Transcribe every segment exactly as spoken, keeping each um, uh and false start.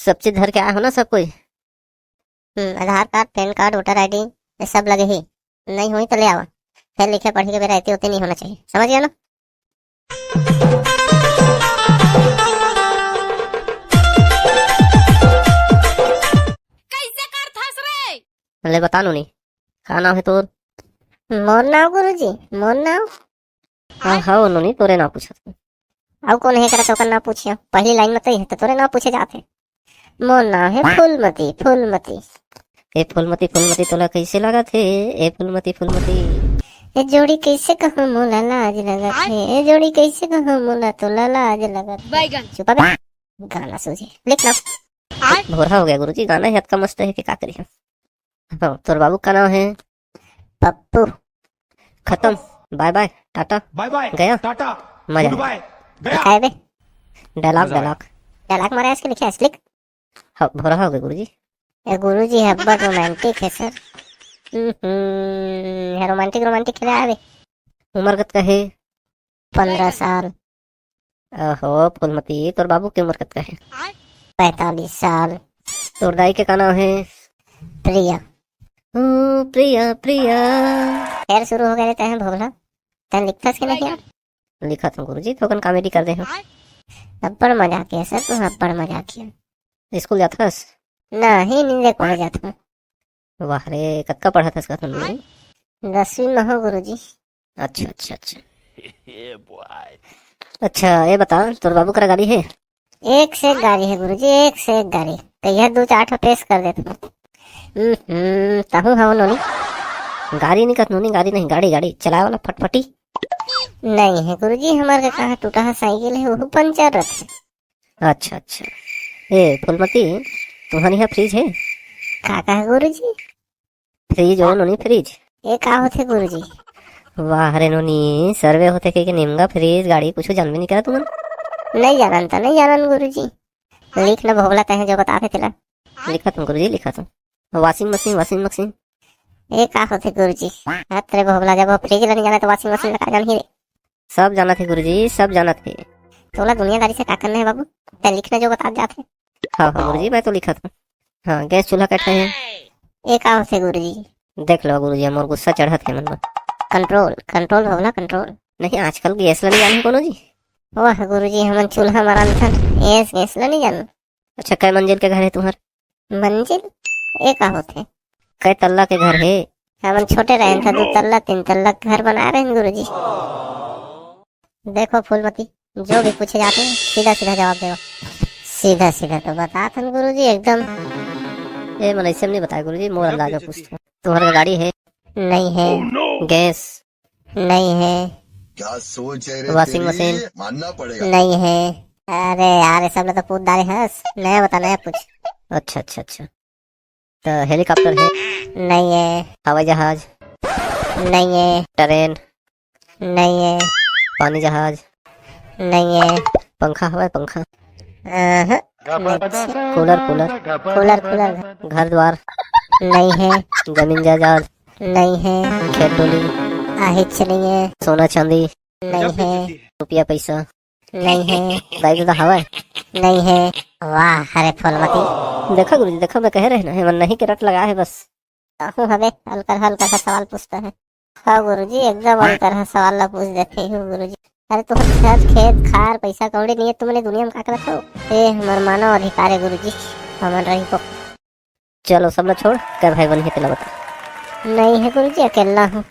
सब चीज धर के आए हो ना सब कोई? हम्म, Aadhaar card, PAN card, voter ID, ये सब लगे ही। नहीं हुई तो ले आवा। फिर लिखे पढ़े के बेरा एती ओती नहीं होना चाहिए, समझ गया ना? कैसे करथस रे? ले बता नोनी, का नाम है तोर? मोर नाम गुरुजी, मोर नाम। हाँ, हाँ, नोनी, तोरे नाम पूछत हूँ। अउ कौन है एकरा, तो ओकर नाम पूछिया। पहली लाइन में तो ये है, तो तोरे नाम पूछे जात है। मोर नाम है फूलमती, फूलमती। ए फूलमती, फूलमती, तोला कैसे लागत हे? ए फूलमती, फूलमती। ए जोड़ी कैसे कहूँ मोला लाज लगत हे, ए जोड़ी कैसे कहूँ मोला तोला लाज लगत हे। बैगन। चुप बे। गाना सूझे। लिख ना। भोरहा हो गया गुरुजी, गाना ही अतका मस्त है कि का करी हम। हाँ, तोर बाबू का नाम है? पप्पू। खत्म। बाय बाय, टाटा। बाय बाय, गया। टाटा। मजा गुड आया। बाय, गया। काय बे? डायलॉग, मजा आया। डायलॉग। डायलॉग मारा है इसके, लिखे है, लिख। हाँ, भोरहा हो गया गुरुजी। ये गुरुजी है, अब्बड़ रोमांटिक है सर। हम्म, ये रोमांटिक, रोमांटिक खेले आवे। उम्र कतका है? पन्द्रह साल। ओहो, फूलमती, तोर बाबू के उम्र कतका है? पैंतालीस साल। तोर दाई के का नाम है? प्रिया। ओ, प्रिया, प्रिया। फिर शुरू हो गए रहते हैं भोगला। तैं लिखथस कि नहीं यार? लिखत हूँ गुरुजी, थोकन कॉमेडी कर दे हूँ। अब्बड़ मजाकिया सर, तू अब्बड़ मजाकिया। स्कूल जाथस? नहीं, नहीं देख पढ़े जात हूँ। वाह रे, कतका पढ़त हस कथन? दसवीं में हो गुरुजी। अच्छा, अच्छा, अच्छा। अच्छा, ये बता, तोर बाबू करा गाड़ी है? एक से एक गाड़ी है गुरुजी, एक से एक गाड़ी। कहिया दू चार ठो पेश कर देत हूँ। हम्म, तहूँ हव नोनी। गाड़ी नहीं कत नोनी, गाड़ी नहीं, गाड़ी, गाड़ी चलाए वाला फटफटी। नहीं है गुरुजी, हमार के कहाँ टूटा है साइकिल है, वो पंचर रथे। अच्छा, अच्छा। ए फूलमती, तुम्हारे यहाँ फ्रिज है? का कहा गुरुजी? फ्रिज हो नोनी, फ्रिज। ए का होथे गुरुजी? वाह रे नोनी, सर्वे होथे के, के निमगा फ्रिज गाड़ी कुछ जानबे नहीं करा तुमन? नहीं जानन त नहीं जानन गुरुजी। लिख न भोगला तहे जो बता थे तेला। लिखत हूँ गुरुजी, लिखत हूँ। Washing machine, washing machine. ए का होथे गुरुजी? हत रे भोगला, जब वो फ्रिज ला नहीं जाना तो वॉशिंग मशीन ला का जानही रे? सब जानत हे गुरुजी, सब जानत हे। तोला दुनियादारी से का करना है बाबू? तै लिख न जो बता जात है। हाँ, हाँ गुरुजी, मैं तो लिखत हूँ। हाँ, गैस चूल्हा कैठा है। ए का होथे गुरुजी? देख लो गुरुजी, मोर गुस्सा चढ़त है मन में। कंट्रोल, कंट्रोल भोगला, कंट्रोल। नहीं, आजकल गैस ला नहीं जाने कोनो जी। वाह गुरुजी, हमन चूल्हा में रांधथन, गैस, गैस ला नहीं जानन। अच्छा, कै मंजिल के घर है तुम्हार? मंजिल? ए का होथे? कै तल्ला के घर है? हमन छोटे रहन था, दो तल्ला, तीन तल्ला के घर बना रहे हैं गुरुजी। देखो फूलमती, जो भी पूछे जाते हैं, सीधा सीधा जवाब देवा। सीधा सीधा तो बता थन गुरुजी एकदम। ए, मन ऐसे में नहीं बताए गुरुजी, मोर अंदाज में पूछते हैं। तुम्हारे गाड़ी है? नहीं है। गैस? नहीं है। क्या सोच है रे वॉशिंग तेरी? मशीन? मानना पड़ेगा। नहीं है। अरे यार, ये सब में तो पूछ डारे हस। नया बता, नया पूछ। अच्छा, अच्छा, अच्छा। तो हेलीकॉप्टर है? नहीं है। हवाई जहाज? नहीं है। ट्रेन? नहीं है। पानी जहाज? नहीं है। पंखा हवा है, पंखा? अहं, नहीं। Cooler, cooler? Cooler, cooler. घर द्वार? नहीं है। जमीन जायदाद? नहीं है। खेत डोली? आहिच नहीं है। सोना चांदी? नहीं है। रुपया पैसा? नहीं है। दाई ददा हवय? नहीं है। वाह, अरे फूलमती। देखा गुरुजी, देखा, मैं कहे रहे ना, एमन नहीं के रट लगा है बस। कहूँ हवे, हल्का हल्का सा सवाल पूछता है। हाँ गुरुजी, एकदम हल्का रहा सवाल ला पूछ देते हो गुरुजी। अरे तुहर घर, खेत, खार, पैसा कौड़ी नहीं है, तुमने दुनिया में का करत हो? ए, हमर मानव अधिकार है गुरुजी, हमन रही को। चलो, सब ला छोड़, कै भाई बहन हे तेला बता। नहीं है गुरुजी, अकेला हूँ।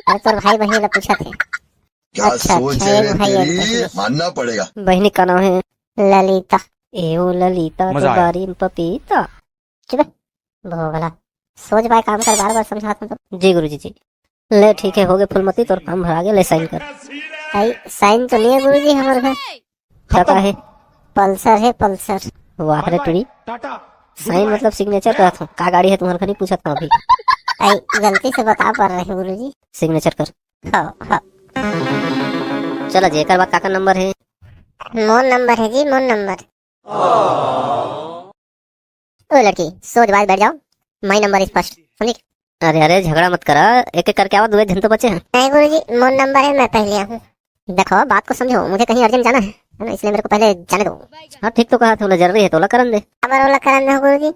अरे तोर भाई बहन ला पूछा थे। क्या अच्छा, सोच अच्छा, है एक रे भाई, एक तेरी, बहन। मानना पड़ेगा। बहनी का नाम है? ललिता। ए ओ ललिता, मजा तो आया। बारी में पपीता। चुप बे, भोगला। सोच भाई काम कर, बार बार समझात हूँ तो। जी गुरुजी जी। ले ठीक है, हो गए फूलमती, तोर काम भरा गया, ले साइन कर। भाई, साइन तो नहीं है गुरुजी हमारे घर। का का है? पल्सर है, पल्सर। वाह रे टुरी। साइन मतलब सिग्नेचर करत हूँ। का गाड़ी है तुम्हारे घर, नहीं पूछत हूँ अभी। आई गलती से बता पा रहे हैं गुरुजी। सिग्नेचर कर। हाँ, हाँ। चला जी, एकर बाद काकर नंबर है? मोर नंबर है जी, मोर नंबर। ओ लड़की, सोच बाज बैठ जाओ, my number is first, समझी? अरे, अरे, झगड़ा मत करा, एक एक करके आवा, दो एक झन तो बचे हैं। नहीं गुरुजी, मोर नंबर है, मैं पहले आऊँ। देखो, बात को समझो, मुझे कहीं अर्जेंट जाना है। है ना, इसलिए मेरे को पहले जाने दो। हाँ, ठीक तो कहा, थोड़ा जरूरी है, तोला करन दे। अब ओला करन दे गुरुजी,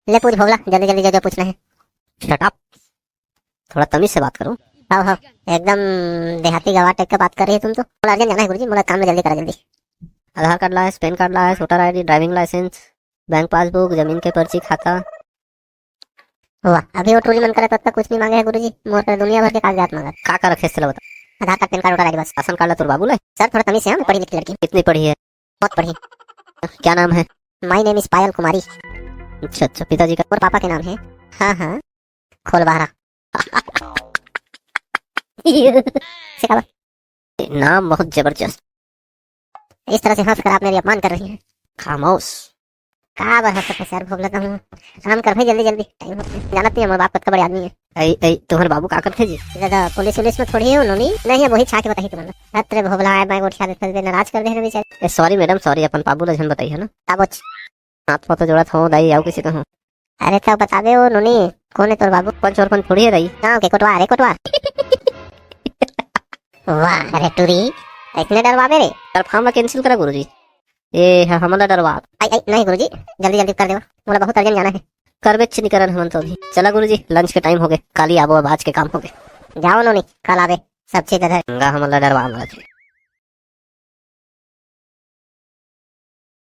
ले पूछ भोभला, जल्दी जल्दी जो जो पूछना है। Shut up, थोड़ा तमीज से बात करो। हाँ हाँ, एकदम देहाती गवार टाइप का बात कर रही है तुम तो। मोला अर्जेंट जाना है गुरुजी, मोला काम में जल्दी करा जल्दी। आधार कार्ड लायस, पैन कार्ड लायस, voter ID, driving licence, bank passbook, जमीन के पर्ची, खाता। वाह, अभी वो टूरी मन करा तब तक कुछ नहीं मांगे है गुरुजी, मोर कर दुनिया भर के कागजात मांगा। का का रखे तेला बता। Aadhaar card, PAN card, voter ID बस। राशन कार्ड ला तोर बाबू ला? सर थोड़ा तमीज से, हम पढ़ी लिखी लड़की। कितनी पढ़ी है? बहुत पढ़ी। क्या नाम है? My name is पायल कुमारी। अच्छा अच्छा, पिताजी का? मोर पापा के नाम है। हाँ हाँ, खोलबाहरा। से का बा? नाम बहुत जबरदस्त। इस तरह से हंसकर आप मेरी अपमान कर रही हैं। खामोश। का बर हंसत हस यार, भोभला तुम? काम कर भाई जल्दी जल्दी, टाइम होत हे। जानत नहीं हमारे बाप कतका बड़े आदमी है। ऐ ऐ, तुम्हारे बाबू का करते जी? दादा पुलिस उलिस में थोड़ी है उन्होंने। नहीं, वही छा के बताही तुमने। अरे भोभला, आए मैं गोठिया देते हुए नाराज कर दे रहे बेचारे। ए सॉरी मैडम, सॉरी, अपन बाबू ला झन बताई है ना। ताबोच। हाथ पाँव तो जोड़त हो दाई, आऊ किसी कहूँ। अरे तब बताबे ओ नोनी, कौन है तोर बाबू? पंच और पंच थोड़ी है दाई। गाँव के कोटवार है, कोटवार। वाह रे टूरी, इतने डरवाबे रे। डरफाम ला कैंसिल करा गुरुजी। ए ह-, हमन ला डरवा। आई आई नहीं गुरुजी, जल्दी जल्दी कर देवा, मोला बहुत अर्जेंट जाना है। करबे चिनी करन हमन तो अभी। चला गुरुजी, लंच के टाइम हो गए, काली आबो, अब आज के काम हो गए। जाओ नोनी, कल आबे, सब चीज इधर। गंगा हमन ला डरवा मत।